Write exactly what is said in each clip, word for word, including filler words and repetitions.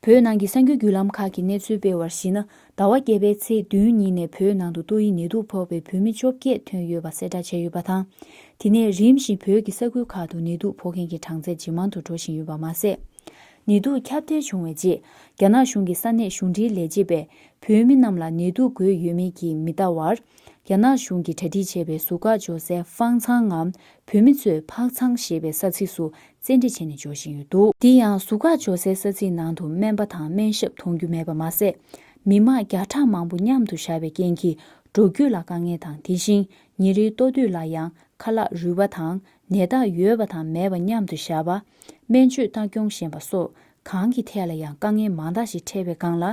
བོད་ནང་གི་གསར་འགྱུར་བརྒྱུད་ལམ་ཁག་གིས་གནས་ཚུལ་སྤེལ་བར་གཞིགས་ན། ཟླ་བ་བརྒྱད་པའི་ཚེས་བདུན་ཉིན་ནས་བོད་ནང་དུ་ཏོག་དབྱིབས་ནད་དུག་ཕོག་པའི་བོད་མི་བཅོ་བརྒྱད་ཐོན་ཡོད་པ་གསལ་བསྒྲགས་བྱས་ཡོད་པ་དང་། དེ་ནས་རིམ་བཞིན་བོད་ཀྱི་ས་ཁུལ་ཁག་ཏུ་ནད་དུག་ཕོག་མཁན་གྱི་གྲངས་ཚད་ཇེ་མང་དུ་འགྲོ་བཞིན་ཡོད་པ་མ་ཟད། ནད་དུག་ཁྱབ་གདལ་བྱུང་བའི་རྗེས། རྒྱ་ནག་གཞུང་གི་ས་གནས་གཞུང་འབྲེལ་ལས་བྱེད་པས་བོད་མི་རྣམས་ལ་ནད་དུག་འགོས་ཡོད་མེད་ཀྱི་མི་ལྟ་བར། རྒྱ་ནག་གཞུང་གིས་གྲ་སྒྲིག་བྱས་པའི་ཟུར་བཀག་འཇོག་སའི་ཧྥང་ཚང་ངམ། བོད་མི་ཚོའི་ཕག་ཚང་ཞེས་པའི་ས་ཚིགས་སུ་བཙན་ཁྲིད་བྱས་ནས་འབྱོར་བཞིན་ཡོད་འདུག་དེ་ཡང་ཟུར་བཀག་འཇོག་སའི་ས་ཚིགས་ནང་དུ་སྨན་པ་དང་སྨན་ཞབས་མཐོང་རྒྱུ་མེད་པ་མ་ཟད། མི་མང་བརྒྱ་ཕྲག་མང་པོ་མཉམ་དུ་བཞག་པའི་རྐྱེན་གྱིས་འགྲོ་སྐྱོད་ལ་དཀའ་ངལ་དང་། དེ་བཞིན་ཉིན་རེའི་ལྟོ་དུས་ལ་ཡང་ཁ་ལག་རུལ་བ་དང་ནད་རྟགས་ཡོད་པ་དང་མེད་པ་མཉམ་དུ་བཞག་པ། སྨན་བཅོས་ལྟ་སྐྱོང་ཞན་པ་སོགས་གང་གི་ཐད་ལ་ཡང་དཀའ་ངལ་མང་དག་ཞིག་འཕྲད་པའི་སྒང་ལ།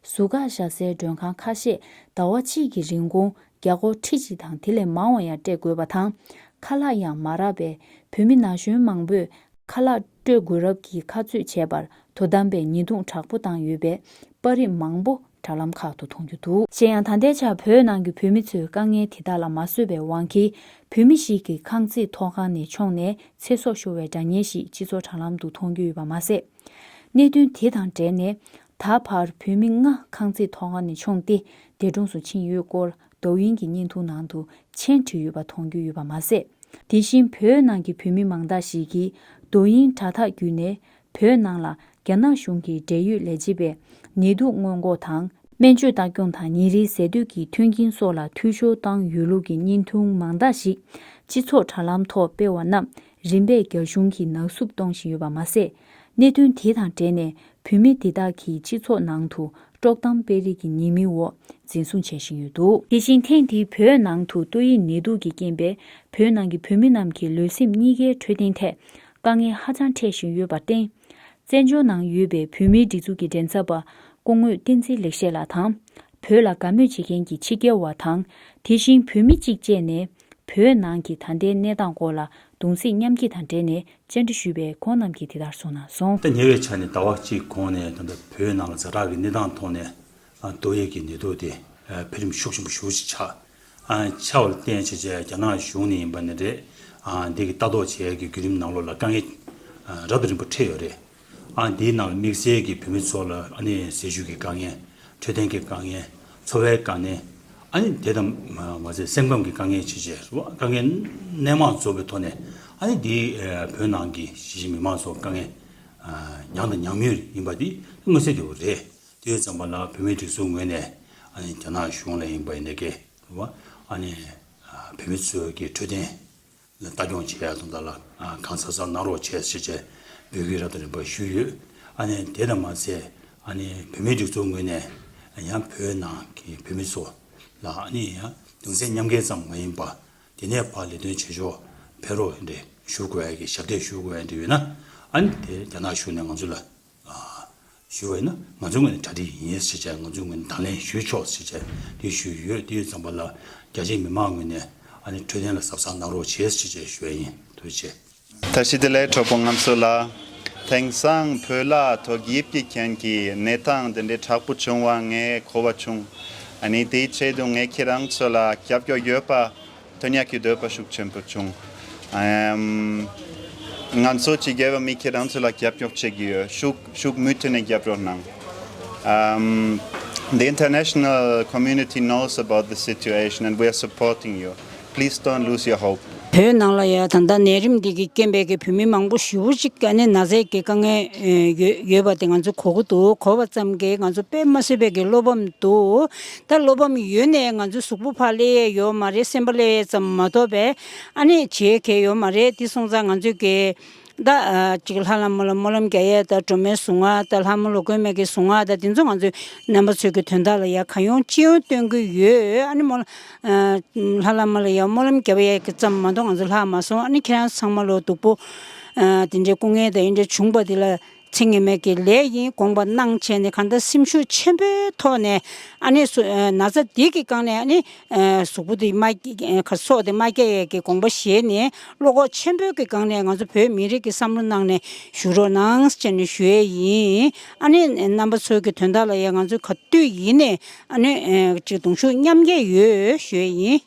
ཟུར་བཀག་བཞག་སའི་མགྲོན་ཁང་ཁ་ཤས་ཟླ་བ་གཅིག་གི་རིང་གོང་རྒྱ་སྒོར་ཁྲི་གཅིག་དང་དེ་ལས་མང་བ་ཡང་སྤྲད་དགོས་པ་དང་། ཁ་ལག་ཡང་མ་རག་པས་བོད་མི་ན་གཞོན་མང་པོས་ཁ་ལག་སྤྲོད་དགོས་རབས་ཀྱི་ཁ་རྩོད་བྱས་པར་དོ་དམ་པས་ཉེས་རྡུང་དྲག་པོ་བཏང་ཡོད་པའི་པར་རིས་མང་པོ་དྲ་ལམ་ཁག་ཏུ་མཐོང་རྒྱུ་འདུག་གཞན་ཡང་ད་ལྟའི་ཆར་བོད་ནང་གི་བོད་མི་ཚོའི་དཀའ་ངལ་དེ་དག་ལ་མ་བཟོད་པའི་དབང་གིས། བོད་མི་ཞིག་གིས་ཁང་བརྩེགས་ཐོག་ཁང་ནས་མཆོངས་ནས་ཚེ་སྲོག་ཤོར་བའི་དྲ་བརྙན་ཞིག་སྤྱི་ཚོགས་དྲ་ལམ་དུ་མཐོང་རྒྱུ་ཡོད་པ་མ་ཟད། གནད་དོན་དེ་དང་འབྲེལ་ནས། ད་བར་བོད་མི་ལྔ་ཁང་བརྩེགས་ཐོག་ཁང་ནས་མཆོངས་ཏེ་འདས་གྲོངས་སུ་ཕྱིན་ཡོད་སྐོར་དོ་དབྱིན་གྱི་བརྙན་ཐུང་ནང་དུ་མཆན་བྲིས་ཡོད་པ་མཐོང་རྒྱུ་ཡོད་པ་མ་ཟད། དེ་བཞིན་བོད་ནང་གི་བོད་མི་མང་དག་ཞིག་གིས་དོ་དབྱིན་དྲ་ཐག་བརྒྱུད་ནས་བོད་ནང་ལ་རྒྱ་ནག་གཞུང་གི་འབྲེལ་ཡོད་ལས་བྱེད་པས་ནད་དུག་སྔོན་འགོག་དང་། སྨན་བཅོས་ལྟ་སྐྱོང་དང་ཉིན་རེའི་ཟས་དུས་ཀྱི་མཐུན་རྐྱེན་སོགས་ལ་འཐུས་ཤོར་བཏང་ཡོད་ལུགས་ཀྱི་བརྙན་ཐུང་མང་དག་ཞིག་སྤྱི་ཚོགས་དྲ་ལམ་ཐོག་སྤེལ་བ་རྣམས་རིམ་པས་རྒྱ་གཞུང་གིས་ནག་བསུབ་གཏོང་བཞིན་ཡོད་པ་མ་ཟད། གནད་དོན་དེ་དང་འབྲེལ་ནས་བོད་མི་འདི་དག་གིས་སྤྱི་ཚོགས་ནང་དུ་དཀྲོག་གཏམ་སྤེལ་རེས་ཀྱི་ཉེས་མིང་འོག་འཛིན་བཟུང་བྱས་བཞིན་ཡོད་འདུག་དེ་བཞིན་ཐེངས་འདིའི་བོད་ནང་དུ་ཏོག་དབྱིབས་ནད་དུག་གི་རྐྱེན་པས་བོད་ནང་གི་བོད་མི་རྣམས་ཀྱི་ལུས་སེམས་གཉིས་ཀའི་འཕྲོད་བསྟེན་ཐད་དཀའ་ངལ་ཧ་ཅང་འཕྲད་བཞིན་ཡོད་པར་བརྟེན། བཙན་བྱོལ་ནང་ཡོད་པའི་བོད་མིའི་སྒྲིག་འཛུགས་ཀྱི་མགྲིན་ཚབ་པ་སྐུ་ངོ་བསྟན་འཛིན་ལེགས་བཤད་ལགས་དང་། བོད་ལ་དགའ་མོས་བྱེད་མཁན་གྱི་ཕྱི་རྒྱལ་བ་དང་། དེ་བཞིན་བོད་མི་གཅིག་བཅས་ནས་བོད་ནང་གི་ད་ལྟའི་གནས་སྟངས་སྐོར་ལ་གདུང་སེམས་མཉམ་སྐྱེད་དང་འབྲེལ་ནས་བཅར་འདྲི་ཞུས་པས་ཁོང་རྣམས་ཀྱིས་དེ་ལྟར་གསུངས་གནང་སོང་། ད་ཉེ་བའི་ཆར་ནས་ཟླ་བ་གཅིག་གོང་ནས་ད་ལྟ་བོད་ནང་ལ་ཛ་དྲག་གི་གནས་སྟངས་ཐོག་ནས་ཨ་ཏོག་དབྱིབས་ཀྱི་ནད་དུག་དེ་ཨ་འཕེལ་རིམ་ཤུགས་ཆེན་པོ་ཞེ་པོ་ཅིག་ཆགས། ཨ་ཆགས་པ་ལ་བརྟེན་བྱས་བྱས་རྒྱ་ནག་གཞུང་ནས་ཡིན་པ་ནི་རེད། ཨ་འདི་གི་ལྟ་རྟོག་བྱེད་ཡས་ཀྱི་བརྒྱུད་རིམ་ནང་ལོགས་ལ་དཀའ་ངལ་ཨ་རབ་དང་རིམ་པ་འཕྲད་ཡོད་རེད། ཨ་འདིའི་ནང་ལ་དམིགས་བསལ་གྱི་བོད་མི་ཚོ་ལ་ཨ་ནི་ཟས་བཅུད་ཀྱི་དཀའ་ངལ། འཕྲོད་བསྟེན་གྱི་དཀའ་ངལ། འཚོ་བའི་དཀའ་ངལ། ཨ་ནི་དེ་དང་མ་ཟད་སེམས་ཁམས་ཀྱི་དཀའ་ངལ་བྱས་བྱས་རེད་བ། དཀའ་ངལ་སྣ་མང་ཚོགས་པའི་ཐོག་ནས་ཨ་ནི་འདི་ཨ་བོད་ནང་གི་གཞིས་བྱེས་མི་མང་ཚོ་དཀའ་ངལ་ཨ་མྱངས་དང་མྱངས་མུས་ཡིན་པ་འདི་མངོན་གསལ་དོད་པོ་རེད། དེ་ཙམ་པ་ལ་བོད་མིའི་སྒྲིག་འཛུགས་ངོས་ནས་ཨ་ནི་རྒྱ་ནག་གཞུང་ལ་ཡིན་པ་ཡིན་ནའི་ཀྱེ་རེད་བ། ཨ་ནི་ཨ་བོད་མི་ཚོའི་གི་འཕྲོད་བསྟེན་ལ་ལྟ་སྐྱོང་བྱེད་ཡ་དང་དག་ལ་ཨ་གང་གཟབ་གཟབ་གནང་རོགས་བྱས་ཞེས་བྱས་འབོད་སྐུལ་རབ་དང་རིམ་པ་ཞུས་ཡོད། ཨ་ནི་དེ་དང་མ་ཟད་ཨ་ནི་བོད་མིའི་སྒྲིག་འཛུགས་ངོས་ནས་ཡང་བོད་ནང་གི་བོད་མི་ཚོ་ལ་ཨ་ནི་ཡང་གདུང་སེམས་མཉམ་སྐྱེད་ཙམ་མ་ཡིན་པ་དེ་ནས་ཕར་ལས་དོན་བྱེད་ཕྱོགས་ཕེབས་རོགས་འདྲ་ཞུ་དགོས་ཡ་གི་ཞབས་འདེགས་ཞུ་དགོས་ཡ་འདྲ་ཡོད་ན་ཨ་ནི་དེ་རྒྱ་ནག་གཞུང་ནས་ང་ཚོ་ལ་ཞུ་བ་ཡིན་ན་ང་ཚོའི་ངོས་ནས་གྲ་སྒྲིག་ཡིན་ཞེས་བྱས། ང་ཚོའི་ངོས་ནས་དང་ལེན་ཞུས་ཆོག་ཞེས་བྱས་དེ་ཞུས་ཡོད། དེ་ཡོད་ཙམ་པ་ལ་རྒྱ་ཆེའི་མི་མང་ངོས་ནས་ཨ་ནི་འཕྲོད་བསྟེན་ལ་གཟབ་གཟབ་གནང་རོགས་བྱེད་ཞེས་བྱས་ཞུ་ཡ་ཡིན། ཐུགས་རྗེ་ཆེ། བཀྲ་ཤིས་བདེ་ལེགས་གྲོགས་པོ་ལྔ་མཆོག་ལགས། དེང་སང་བོད་ལ་ཏོག་དབྱིབས་ཀྱི་རྐྱེན་གྱིས་གནས་སྟངས་འདི་འདྲའི་དྲག་པོ་བྱུང་བ་ངས་གོ་བ་བྱུང་། ཨ་ནི་དེའི་ཆེད་དུ་ངས་ཁྱེད་རང་ཚོ་ལ་རྒྱབ་སྐྱོར་ཡོད་པ། དོན་ཡག་གི་འདོད་པ་ཤུགས་ཆེན་པོ་བྱུང་། ཨམ། ང་ཚོ་སྤྱི་སྒེར་བ་མི་ཁྱེད་རང་ཚོ་ལ་རྒྱབ་སྐྱོར་བྱེད་ཀྱི་ཡོད། ཤུགས་ཤུགས་མུ་མཐུད་ནས་རྒྱབ་སྐྱོར་གནང་། ཨམ། The international community knows about the situation and we are supporting you. Please don't lose your hope. བོད་ནང་ལ་ཡ་ད་ལྟ་ནད་རིམས་འདི་གི་རྐྱེན་པས་ཀྱི་བོད་མི་མང་པོ་ཞེ་པོ་ཅིག་ག་ནས་ན་ཚ་གི་དཀའ་ངལ་ཡོད་ཡོད་པ་དེ་ང་ཚོས་གོ་གི་འདུག་གོ་བ་ཙམ་གྱིས་ང་ཚོ་དཔེ་མ་སྲིད་པའི་གི་བློ་ཕམ་འདུག་ད་བློ་ཕམ་ཡོད་ནས་ང་ཚོའི་གཟུགས་པོ་ཕར་སླེབས་ཡས་ཡོད་མ་རེད། སེམས་པ་སླེབས་ཡས་ཙམ་མ་གཏོགས་པས་ཨ་ནི་བྱེད་མཁན་ཡོད་མ་རེད། དེ་སོང་ཙང་ང་ཚོས་ཀྱི་ད་ཅིག་ལྷ་བླ་མ་ལ་སྨོན་ལམ་རྒྱག་ཡས་ད་སྒྲོལ་མའི་གཟུངས་སྔགས་ད་ལྷ་མོ་ལ་མགོན་མེད་ཀྱི་གཟུངས་སྔགས་ད་དེ་ཚོ་ང་ཚོས་རྣམ་པ་ཚོའི་གི་དོན་དག་ལ་ཡ་གང་ཡོང་ཅི་ཡོང་སྟོན་གྱི་ཡོད། ཨ་ནི་སྨོན་ལྷ་བླ་མ་ལ་ཡ་སྨོན་ལམ་རྒྱབ་ཡས་ཀྱི་ཙམ་མ་གཏོགས་ང་ཚོ་ལྷག་མ་སོང་། ཨ་ནི་ཁྱེད་རང་ཚང་མ་ལོ་སྡུག་པོ་དེ་འདྲའི་སྐུ་ངལ་དང་ཡིན་འདྲ་བྱུང་པ་དེ་ལ། ཚེ་སྔོན་མའི་གི་ལས་ཡིན་དགོངས་པ་གནང་བྱས་ནས་གང་ལྟར་སེམས་ཤུགས་ཆེན་པོའི་ཐོག་ནས་ཨ་ནི་སུ་ན་ཚ་འདི་གི་སྒང་ནས་ཨ་ནི་གཟུགས་པོ་འདི་མ་སྲོག་འདི་མ་སྐྱེ་ཡས་ཀྱི་དགོངས་པ་བཞེས་ནས་བློ་ཁོག་ཆེན་པོའི་གི་སྒང་ནས་ང་ཚོ་བོད་མི་རིགས་ཀྱི་བསམ་བློ་གནང་ནས་བཞུགས་རོགས་གནང་ཟེར་ནས་ཞུ་ཡས་ཡིན། ཨ་ནི་རྣམ་པ་ཚོའི་གི་དོན་དག་ལ་ཡ་ང་ཚོ་ག་དུས་ཡིན་ནས་ཨ་ནི་ཅིག་གདུང་ཤུགས་མཉམ་སྐྱེད་ཡོད་ཞུ་ཡས་ཡིན།